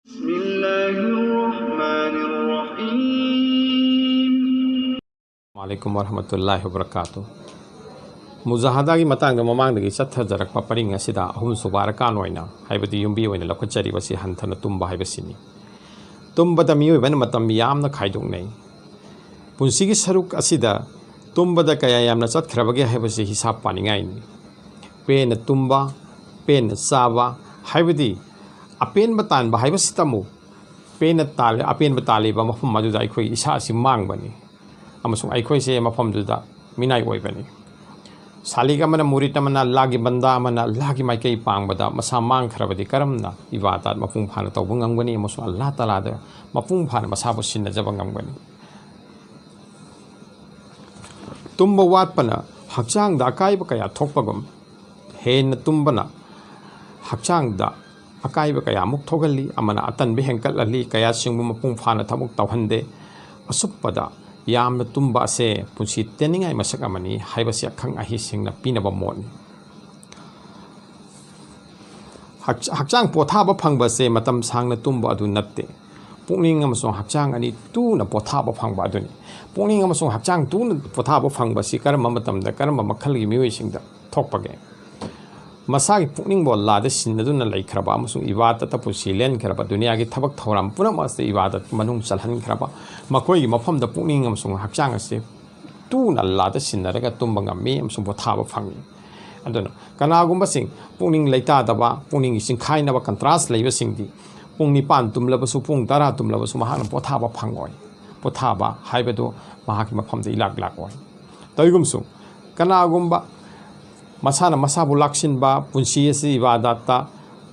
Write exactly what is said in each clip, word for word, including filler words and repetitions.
بسم الله الرحمن الرحيم. ꯑꯂꯥꯏꯀꯨꯝ ꯋꯔꯍꯃꯇꯨꯜꯂꯥꯍꯤ ꯋꯕꯔꯀꯥꯇꯨ꯫ ꯃꯨꯖꯥꯍꯗꯥꯒꯤ ꯃꯇꯥꯡꯗ ꯃꯃꯥꯡꯗꯒꯤ ꯆꯠꯊꯖꯔꯛꯄ ꯄꯔꯤꯡ ꯑꯁꯤꯗ ꯑꯍꯨꯝꯁꯨꯕ ꯑꯔꯀꯥꯟ ꯑꯣꯏꯅ, ꯍꯥꯏꯕꯗꯤ ꯌꯨꯝꯕꯤ ꯑꯣꯏꯅ ꯂꯧꯈꯠꯆꯔꯤꯕꯁꯤ ꯍꯟꯊꯅ ꯇꯨꯝꯕ ꯍꯥꯏꯕꯁꯤꯅꯤ꯫ ꯇꯨꯝꯕꯗ ꯃꯤꯑꯣꯏꯕꯅ ꯃꯇꯝ ꯌꯥꯝꯅ ꯈꯥꯏꯗꯣꯛꯅꯩ꯫ ꯄꯨꯟꯁꯤꯒꯤ ꯁꯔꯨꯛ ꯑꯁꯤꯗ ꯇꯨꯝꯕꯗ ꯀꯌꯥ ꯌꯥꯝꯅ ꯆꯠꯈ꯭ꯔꯕꯒꯦ ꯍꯥꯏꯕꯁꯤ ꯍꯤꯁꯥꯕ ꯄꯥꯅꯤꯡꯉꯥꯏꯅꯤ꯫ ꯄꯦꯟꯅ ꯇꯨꯝꯕ, ꯄꯦꯟꯅ ꯆꯥꯕ, ꯍꯥꯏꯕꯗꯤ ꯑꯄꯦꯟꯕ ꯇꯥꯟꯕ ꯍꯥꯏꯕꯁꯤꯇꯕꯨ ꯄꯦꯟꯅ ꯇꯥꯜꯂꯤ, ꯑꯄꯦꯟꯕ ꯇꯥꯜꯂꯤꯕ ꯃꯐꯝ ꯑꯗꯨꯗ ꯑꯩꯈꯣꯏ ꯏꯁꯥ ꯑꯁꯤ ꯃꯥꯡꯕꯅꯤ ꯑꯃꯁꯨꯡ ꯑꯩꯈꯣꯏꯁꯦ ꯃꯐꯝꯗꯨꯗ ꯃꯤꯅꯥꯏ ꯑꯣꯏꯕꯅꯤ꯫ ꯁꯥꯂꯤꯛ ꯑꯃꯅ ꯃꯨꯔꯤꯠ ꯑꯃꯅ, ꯑꯜꯂꯥꯍꯒꯤ ꯕꯟꯗꯥ ꯑꯃꯅ ꯑꯜꯂꯥꯍꯒꯤ ꯃꯥꯏꯀꯩ ꯄꯥꯡꯕꯗ ꯃꯁꯥ ꯃꯥꯡꯈ꯭ꯔꯕꯗꯤ ꯀꯔꯝꯅ ꯏꯕꯥꯗꯥꯠ ꯃꯄꯨꯡ ꯐꯥꯅ ꯇꯧꯕ ꯉꯝꯒꯅꯤ ꯑꯃꯁꯨꯡ ꯑꯜꯂꯥꯍ ꯇꯥꯂꯥꯗ ꯃꯄꯨꯡ ꯐꯥꯅ ꯃꯁꯥꯕꯨ ꯁꯤꯟꯅꯖꯕ ꯉꯝꯒꯅꯤ? ꯇꯨꯝꯕ ꯋꯥꯠꯄꯅ ꯍꯛꯆꯥꯡꯗ ꯑꯀꯥꯏꯕ ꯀꯌꯥ ꯊꯣꯛꯄꯒꯨꯝ, ꯍꯦꯟꯅ ꯇꯨꯝꯕꯅ ꯍꯛꯆꯥꯡꯗ ꯑꯀꯥꯏꯕ ꯀꯌꯥꯃꯨꯛ ꯊꯣꯛꯍꯜꯂꯤ꯫ ꯑꯃꯅ ꯑꯇꯟꯕ ꯍꯦꯟꯒꯠꯍꯜꯂꯤ, ꯀꯌꯥꯁꯤꯡꯕꯨ ꯃꯄꯨꯡ ꯐꯥꯅ ꯊꯕꯛ ꯇꯧꯍꯟꯗꯦ꯫ ꯑꯁꯨꯛꯄꯗ ꯌꯥꯝꯅ ꯇꯨꯝꯕ ꯑꯁꯦ ꯄꯨꯟꯁꯤ ꯇꯦꯟꯅꯤꯡꯉꯥꯏ ꯃꯁꯛ ꯑꯃꯅꯤ ꯍꯥꯏꯕꯁꯤ ꯑꯈꯪ ꯑꯍꯩꯁꯤꯡꯅ ꯄꯤꯅꯕ ꯃꯣꯠꯅꯤ꯫ ꯍꯛꯆ-, ꯍꯛꯆꯥꯡ ꯄꯣꯊꯥꯕ ꯐꯪꯕꯁꯦ ꯃꯇꯝ ꯁꯥꯡꯅ ꯇꯨꯝꯕ ꯑꯗꯨ ꯅꯠꯇꯦ꯫ ꯄꯨꯛꯅꯤꯡ ꯑꯃꯁꯨꯡ ꯍꯛꯆꯥꯡ ꯑꯅꯤ ꯇꯨꯅ ꯄꯣꯊꯥꯕ ꯐꯪꯕ ꯑꯗꯨꯅꯤ꯫ ꯄꯨꯛꯅꯤꯡ ꯑꯃꯁꯨꯡ ꯍꯛꯆꯥꯡ ꯇꯨꯅ ꯄꯣꯊꯥꯕ ꯐꯪꯕꯁꯤ ꯀꯔꯝꯕ ꯃꯇꯝꯗ, ꯀꯔꯝꯕ ꯃꯈꯜꯒꯤ ꯃꯤꯑꯣꯏꯁꯤꯡꯗ ꯊꯣꯛꯄꯒꯦ? ꯃꯁꯥꯒꯤ ꯄꯨꯛꯅꯤꯡꯕꯨ ꯑꯜꯂꯥꯗ ꯁꯤꯟꯅꯗꯨꯅ ꯂꯩꯈ꯭ꯔꯕ ꯑꯃꯁꯨꯡ ꯏꯕꯥꯗꯠꯇ ꯄꯨꯟꯁꯤ ꯂꯦꯟꯈ꯭ꯔꯕ, ꯗꯨꯅꯤꯌꯥꯒꯤ ꯊꯕꯛ ꯊꯧꯔꯝ ꯄꯨꯝꯅꯃꯛ ꯑꯁꯤ ꯏꯕꯥꯗꯠ ꯃꯅꯨꯡ ꯆꯜꯍꯟꯈ꯭ꯔꯕ, ꯃꯈꯣꯏꯒꯤ ꯃꯐꯝꯗ ꯄꯨꯛꯅꯤꯡ ꯑꯃꯁꯨꯡ ꯍꯛꯆꯥꯡ ꯑꯁꯤ ꯇꯨꯅ ꯑꯜꯂꯥꯗ ꯁꯤꯟꯅꯔꯒ ꯇꯨꯝꯕ ꯉꯝꯃꯤ ꯑꯃꯁꯨꯡ ꯄꯣꯊꯥꯕ ꯐꯪꯉꯤ꯫ ꯑꯗꯨꯅ ꯀꯅꯥꯒꯨꯝꯕꯁꯤꯡ ꯄꯨꯛꯅꯤꯡ ꯂꯩꯇꯥꯗꯕ, ꯄꯨꯛꯅꯤꯡꯒꯤ ꯆꯤꯡꯈꯥꯏꯅꯕ ꯀꯟꯇ꯭ꯔꯥꯁ ꯂꯩꯕꯁꯤꯡꯗꯤ ꯄꯨꯡ ꯅꯤꯄꯥꯟ ꯇꯨꯝꯂꯕꯁꯨ, ꯄꯨꯡ ꯇꯔꯥ ꯇꯨꯝꯂꯕꯁꯨ ꯃꯍꯥꯛꯅ ꯄꯣꯊꯥꯕ ꯐꯪꯉꯣꯏ꯫ ꯄꯣꯊꯥꯕ ꯍꯥꯏꯕꯗꯨ ꯃꯍꯥꯛꯀꯤ ꯃꯐꯝꯗ ꯏꯂꯥꯛ ꯂꯥꯛꯑꯣꯏ꯫ ꯇꯧꯏꯒꯨꯝꯁꯨ, ꯀꯅꯥꯒꯨꯝꯕ ꯃꯁꯥꯅ ꯃꯁꯥꯕꯨ ꯂꯥꯛꯁꯤꯟꯕ, ꯄꯨꯟꯁꯤ ꯑꯁꯤ ꯏꯕꯥꯗꯥꯠꯇ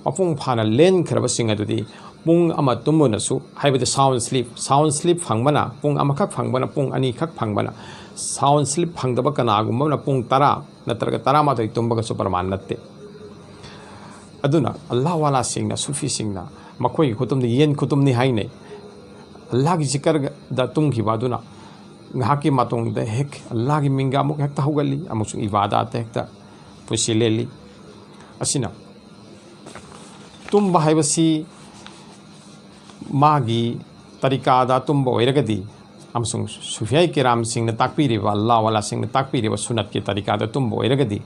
ꯃꯄꯨꯡ ꯐꯥꯅ ꯂꯦꯟꯈ꯭ꯔꯕꯁꯤꯡ ꯑꯗꯨꯗꯤ ꯄꯨꯡ ꯑꯃ ꯇꯨꯝꯕꯅꯁꯨ, ꯍꯥꯏꯕꯗꯤ sound sleep, sound sleep ꯐꯪꯕꯅ, ꯄꯨꯡ ꯑꯃꯈꯛ ꯐꯪꯕꯅ, ꯄꯨꯡ ꯑꯅꯤꯈꯛ ꯐꯪꯕꯅ, sound sleep ꯐꯪꯗꯕ ꯀꯅꯥꯒꯨꯝꯕ ꯑꯃꯅ ꯄꯨꯡ ꯇꯔꯥ ꯅꯠꯇ꯭ꯔꯒ ꯇꯔꯥꯃꯥꯊꯣꯏ ꯇꯨꯝꯕꯒꯁꯨ ꯄ꯭ꯔꯃꯥꯟ ꯅꯠꯇꯦ꯫ ꯑꯗꯨꯅ ꯑꯜꯂꯥꯍ ꯋꯥꯂꯥꯁꯤꯡꯅ, ꯁꯨꯐꯤꯁꯤꯡꯅ ꯃꯈꯣꯏꯒꯤ ꯈꯨꯇꯨꯝꯗ ꯌꯦꯟ ꯈꯨꯇꯨꯝꯅꯤ ꯍꯥꯏꯅꯩ꯫ ꯑꯜꯂꯥꯍꯒꯤ ꯖꯤꯀꯔꯗ ꯇꯨꯝꯈꯤꯕ ꯑꯗꯨꯅ ꯉꯥꯏꯍꯥꯛꯀꯤ ꯃꯇꯨꯡꯗ ꯍꯦꯛ ꯑꯜꯂꯥꯍꯒꯤ ꯃꯤꯡꯒ ꯑꯃꯨꯛ ꯍꯦꯛꯇ ꯍꯧꯒꯠꯂꯤ ꯑꯃꯁꯨꯡ ꯏꯕꯥꯗꯥꯠꯇ ꯍꯦꯛꯇ ꯄꯨꯟꯁꯤ ꯂꯦꯜꯂꯤ꯫ ꯑꯁꯤꯅ ꯇꯨꯝꯕ ꯍꯥꯏꯕꯁꯤ ꯃꯥꯒꯤ ꯇꯔꯤꯀꯥꯗ ꯇꯨꯝꯕ ꯑꯣꯏꯔꯒꯗꯤ ꯑꯃꯁꯨꯡ ꯁꯨꯐꯤꯌꯥꯏ ꯀꯤꯔꯥꯝꯁꯤꯡꯅ ꯇꯥꯛꯄꯤꯔꯤꯕ, ꯑꯜꯂꯥꯍ ꯋꯥꯂꯥꯁꯤꯡꯅ ꯇꯥꯛꯄꯤꯔꯤꯕ ꯁꯨꯅꯠꯀꯤ ꯇꯔꯤꯀꯥꯗ ꯇꯨꯝꯕ ꯑꯣꯏꯔꯒꯗꯤ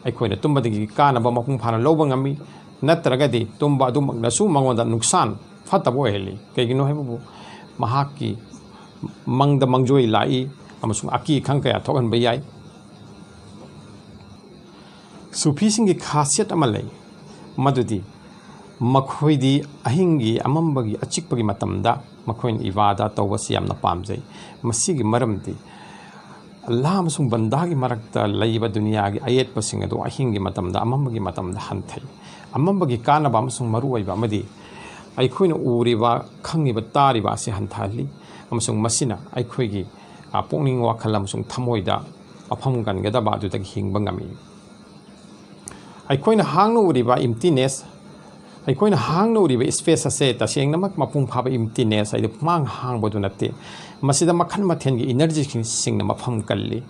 ꯑꯩꯈꯣꯏꯅ ꯇꯨꯝꯕꯗꯒꯤ ꯀꯥꯟꯅꯕ ꯃꯄꯨꯡ ꯐꯥꯅ ꯂꯧꯕ ꯉꯝꯃꯤ꯫ ꯅꯠꯇ꯭ꯔꯒꯗꯤ ꯇꯨꯝꯕ ꯑꯗꯨꯃꯛꯅꯁꯨ ꯃꯉꯣꯟꯗ ꯅꯨꯡꯁꯥꯟ ꯐꯠꯇꯕ ꯑꯣꯏꯍꯜꯂꯤ꯫ ꯀꯩꯒꯤꯅꯣ ꯍꯥꯏꯕꯕꯨ ꯃꯍꯥꯛꯀꯤ ꯃꯪꯗ ꯃꯪꯖꯣꯏ ꯂꯥꯛꯏ ꯑꯃꯁꯨꯡ ꯑꯀꯤ ꯑꯈꯪ ꯀꯌꯥ ꯊꯣꯛꯍꯟꯕ ꯌꯥꯏ꯫ ꯁꯨꯐꯤꯁꯤꯡꯒꯤ ꯈꯥꯁꯤꯌꯠ ꯑꯃ ꯂꯩ, ꯃꯗꯨꯗꯤ ꯃꯈꯣꯏꯗꯤ ꯑꯍꯤꯡꯒꯤ ꯑꯃꯝꯕꯒꯤ ꯑꯆꯤꯛꯄꯒꯤ ꯃꯇꯝꯗ ꯃꯈꯣꯏꯅ ꯏꯕꯥꯗꯥ ꯇꯧꯕꯁꯤ ꯌꯥꯝꯅ ꯄꯥꯝꯖꯩ꯫ ꯃꯁꯤꯒꯤ ꯃꯔꯝꯗꯤ ꯑꯜꯂꯥꯍ ꯑꯃꯁꯨꯡ ꯕꯟꯗꯥꯒꯤ ꯃꯔꯛꯇ ꯂꯩꯕ ꯗꯨꯅꯤꯌꯥꯒꯤ ꯑꯌꯦꯠꯄꯁꯤꯡ ꯑꯗꯨ ꯑꯍꯤꯡꯒꯤ ꯃꯇꯝꯗ, ꯑꯃꯝꯕꯒꯤ ꯃꯇꯝꯗ ꯍꯟꯊꯩ꯫ ꯑꯃꯝꯕꯒꯤ ꯀꯥꯟꯅꯕ ꯑꯃꯁꯨꯡ ꯃꯔꯨꯑꯣꯏꯕ ꯑꯃꯗꯤ ꯑꯩꯈꯣꯏꯅ ꯎꯔꯤꯕ, ꯈꯪꯉꯤꯕ, ꯇꯥꯔꯤꯕ ꯑꯁꯤ ꯍꯟꯊꯍꯜꯂꯤ, ꯑꯃꯁꯨꯡ ꯃꯁꯤꯅ ꯑꯩꯈꯣꯏꯒꯤ, ꯑ, ꯄꯨꯛꯅꯤꯡ, ꯋꯥꯈꯜ ꯑꯃꯁꯨꯡ ꯊꯃꯣꯏꯗ ꯃꯐꯝ ꯀꯟꯒꯗꯕ ꯑꯗꯨꯗꯒꯤ ꯍꯤꯡꯕ ꯉꯝꯃꯤ꯫ ꯑꯩꯈꯣꯏꯅ ꯍꯥꯡꯅ ꯎꯔꯤꯕ emptiness, ꯑꯩꯈꯣꯏꯅ ꯍꯥꯡꯅ ꯎꯔꯤꯕ space ꯑꯁꯦ ꯇꯁꯦꯡꯅꯃꯛ ꯃꯄꯨꯡ ꯐꯥꯕ emptiness ꯍꯥꯏꯗꯤ ꯄꯨꯃꯥꯡ ꯍꯥꯡꯕꯗꯨ ꯅꯠꯇꯦ꯫ ꯃꯁꯤꯗ ꯃꯈꯜ ꯃꯊꯦꯜꯒꯤ energyꯁꯤꯡꯅ ꯃꯐꯝ ꯀꯜꯂꯤ꯫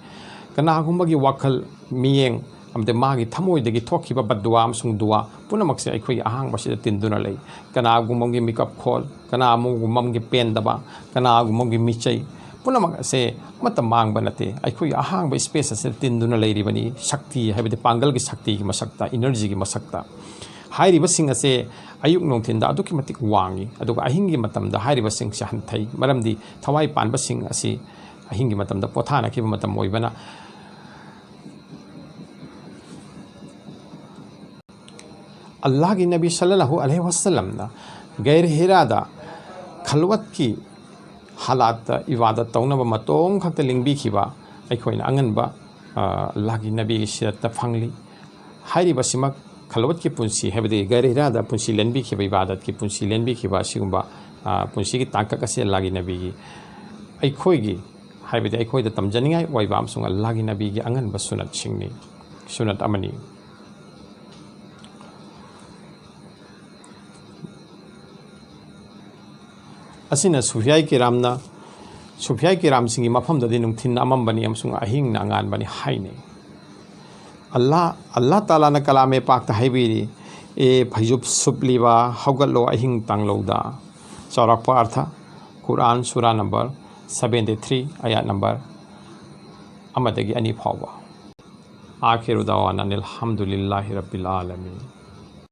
ꯀꯅꯥꯒꯨꯝꯕꯒꯤ ꯋꯥꯈꯜ, ꯃꯤꯠꯌꯦꯡ, ꯑꯃꯗꯤ ꯃꯥꯒꯤ ꯊꯃꯣꯏꯗꯒꯤ ꯊꯣꯛꯈꯤꯕ ꯕꯗꯗꯨꯋꯥ ꯑꯃꯁꯨꯡ ꯗꯨꯋꯥ ꯄꯨꯝꯅꯃꯛꯁꯦ ꯑꯩꯈꯣꯏꯒꯤ ꯑꯍꯥꯡꯕꯁꯤꯗ ꯇꯤꯟꯗꯨꯅ ꯂꯩ꯫ ꯀꯅꯥꯒꯨꯝꯕꯒꯤ ꯃꯤꯀꯞ ꯈꯣꯜ, ꯀꯅꯥꯒꯨꯝꯕꯒꯤ ꯄꯦꯟꯗꯕ, ꯀꯅꯥꯒꯨꯝꯕꯒꯤ ꯃꯤꯆꯩ, ꯄꯨꯝꯅꯃꯛ ꯑꯁꯦ ꯑꯃꯠꯇ ꯃꯥꯡꯕ ꯅꯠꯇꯦ꯫ ꯑꯩꯈꯣꯏꯒꯤ ꯑꯍꯥꯡꯕ space ꯑꯁꯤꯗ ꯇꯤꯟꯗꯨꯅ ꯂꯩꯔꯤꯕꯅꯤ, ꯁꯛꯇꯤ ꯍꯥꯏꯕꯗꯤ ꯄꯥꯡꯒꯜꯒꯤ ꯁꯛꯇꯤꯒꯤ ꯃꯁꯛꯇ, energyꯒꯤ ꯃꯁꯛꯇ꯫ ꯍꯥꯏꯔꯤꯕꯁꯤꯡ ꯑꯁꯦ ꯑꯌꯨꯛ ꯅꯨꯡꯊꯤꯟꯗ ꯑꯗꯨꯛꯀꯤ ꯃꯇꯤꯛ ꯋꯥꯡꯉꯤ, ꯑꯗꯨꯒ ꯑꯍꯤꯡꯒꯤ ꯃꯇꯝꯗ ꯍꯥꯏꯔꯤꯕꯁꯤꯡꯁꯦ ꯍꯟꯊꯩ, ꯃꯔꯝꯗꯤ ꯊꯋꯥꯏ ꯄꯥꯟꯕꯁꯤꯡ ꯑꯁꯤ ꯑꯍꯤꯡꯒꯤ ꯃꯇꯝꯗ ꯄꯣꯊꯥꯅꯈꯤꯕ ꯃꯇꯝ ꯑꯣꯏꯕꯅ꯫ ꯑꯜꯂꯥꯍꯒꯤ ꯅꯕꯤ ꯁꯜꯂꯜꯂꯥꯍꯨ ꯑꯂꯩꯍꯤ ꯋꯁꯜꯂꯝꯅ ꯒꯩꯔ ꯍꯤꯔꯥꯗ ꯈꯜꯋꯠꯀꯤ ꯍꯥꯂꯥꯠꯇ ꯏꯕꯥꯗꯠ ꯇꯧꯅꯕ ꯃꯇꯣꯝ ꯈꯛꯇ ꯂꯦꯡꯕꯤꯈꯤꯕ ꯑꯩꯈꯣꯏꯅ ꯑꯉꯟꯕ, ꯑ, ꯑꯜꯂꯥꯍꯒꯤ ꯅꯕꯤꯒꯤ ꯁꯤꯔꯠꯇ ꯐꯪꯂꯤ꯫ ꯍꯥꯏꯔꯤꯕꯁꯤꯃꯛ ꯈꯜꯋꯠꯀꯤ ꯄꯨꯟꯁꯤ, ꯍꯥꯏꯕꯗꯤ ꯒꯩꯔ ꯍꯤꯔꯥꯗ ꯄꯨꯟꯁꯤ ꯂꯦꯟꯕꯤꯈꯤꯕ, ꯏꯕꯥꯗꯠꯀꯤ ꯄꯨꯟꯁꯤ ꯂꯦꯟꯕꯤꯈꯤꯕ ꯑꯁꯤꯒꯨꯝꯕ, ꯑ, ꯄꯨꯟꯁꯤꯒꯤ ꯇꯥꯡꯀꯛ ꯑꯁꯤ ꯑꯜꯂꯥꯍꯒꯤ ꯅꯕꯤꯒꯤ, ꯑꯩꯈꯣꯏꯒꯤ, ꯍꯥꯏꯕꯗꯤ ꯑꯩꯈꯣꯏꯗ ꯇꯝꯖꯅꯤꯡꯉꯥꯏ ꯑꯣꯏꯕ ꯑꯃꯁꯨꯡ ꯑꯜꯂꯥꯍꯒꯤ ꯅꯕꯤꯒꯤ ꯑꯉꯟꯕ ꯁꯨꯅꯠꯁꯤꯡꯅꯤ, ꯁꯨꯅꯠ ꯑꯃꯅꯤ꯫ ꯑꯁꯤꯅ ꯁꯨꯐꯤꯌꯥꯏ ꯀꯤꯔꯥꯝꯅ, ꯁꯨꯐꯤꯌꯥꯏ ꯀꯤꯔꯥꯝꯁꯤꯡꯒꯤ ꯃꯐꯝꯗꯗꯤ ꯅꯨꯡꯊꯤꯜꯅ ꯑꯃꯝꯕꯅꯤ ꯑꯃꯁꯨꯡ ꯑꯍꯤꯡꯅ ꯑꯉꯥꯟꯕꯅꯤ ꯍꯥꯏꯅꯩ꯫ ꯑꯜꯂꯥ, ꯑꯜꯂꯥ ꯇꯥꯂꯥꯅ ꯀꯂꯥꯃꯦ ꯄꯥꯛꯇ ꯍꯥꯏꯕꯤꯔꯤ, "ꯑꯦ ꯐꯩꯖꯨꯞ ꯁꯨꯞꯂꯤꯕ, ꯍꯧꯒꯠꯂꯣ ꯑꯍꯤꯡ ꯇꯥꯡꯂꯧꯗ꯫ ꯆꯥꯎꯔꯥꯛꯄ ꯑꯔꯊ: ꯀꯨꯔꯥꯟ ꯁꯨꯔꯥ ꯅꯝꯕꯔ ꯁꯕꯦꯟꯇꯤ ꯊ꯭ꯔꯤ, ꯑꯌꯥꯠ ꯅꯝꯕꯔ ꯑꯃꯗꯒꯤ ꯑꯅꯤ ꯐꯥꯎꯕ꯫ آخر دعوانا أن الحمد لله رب العالمين.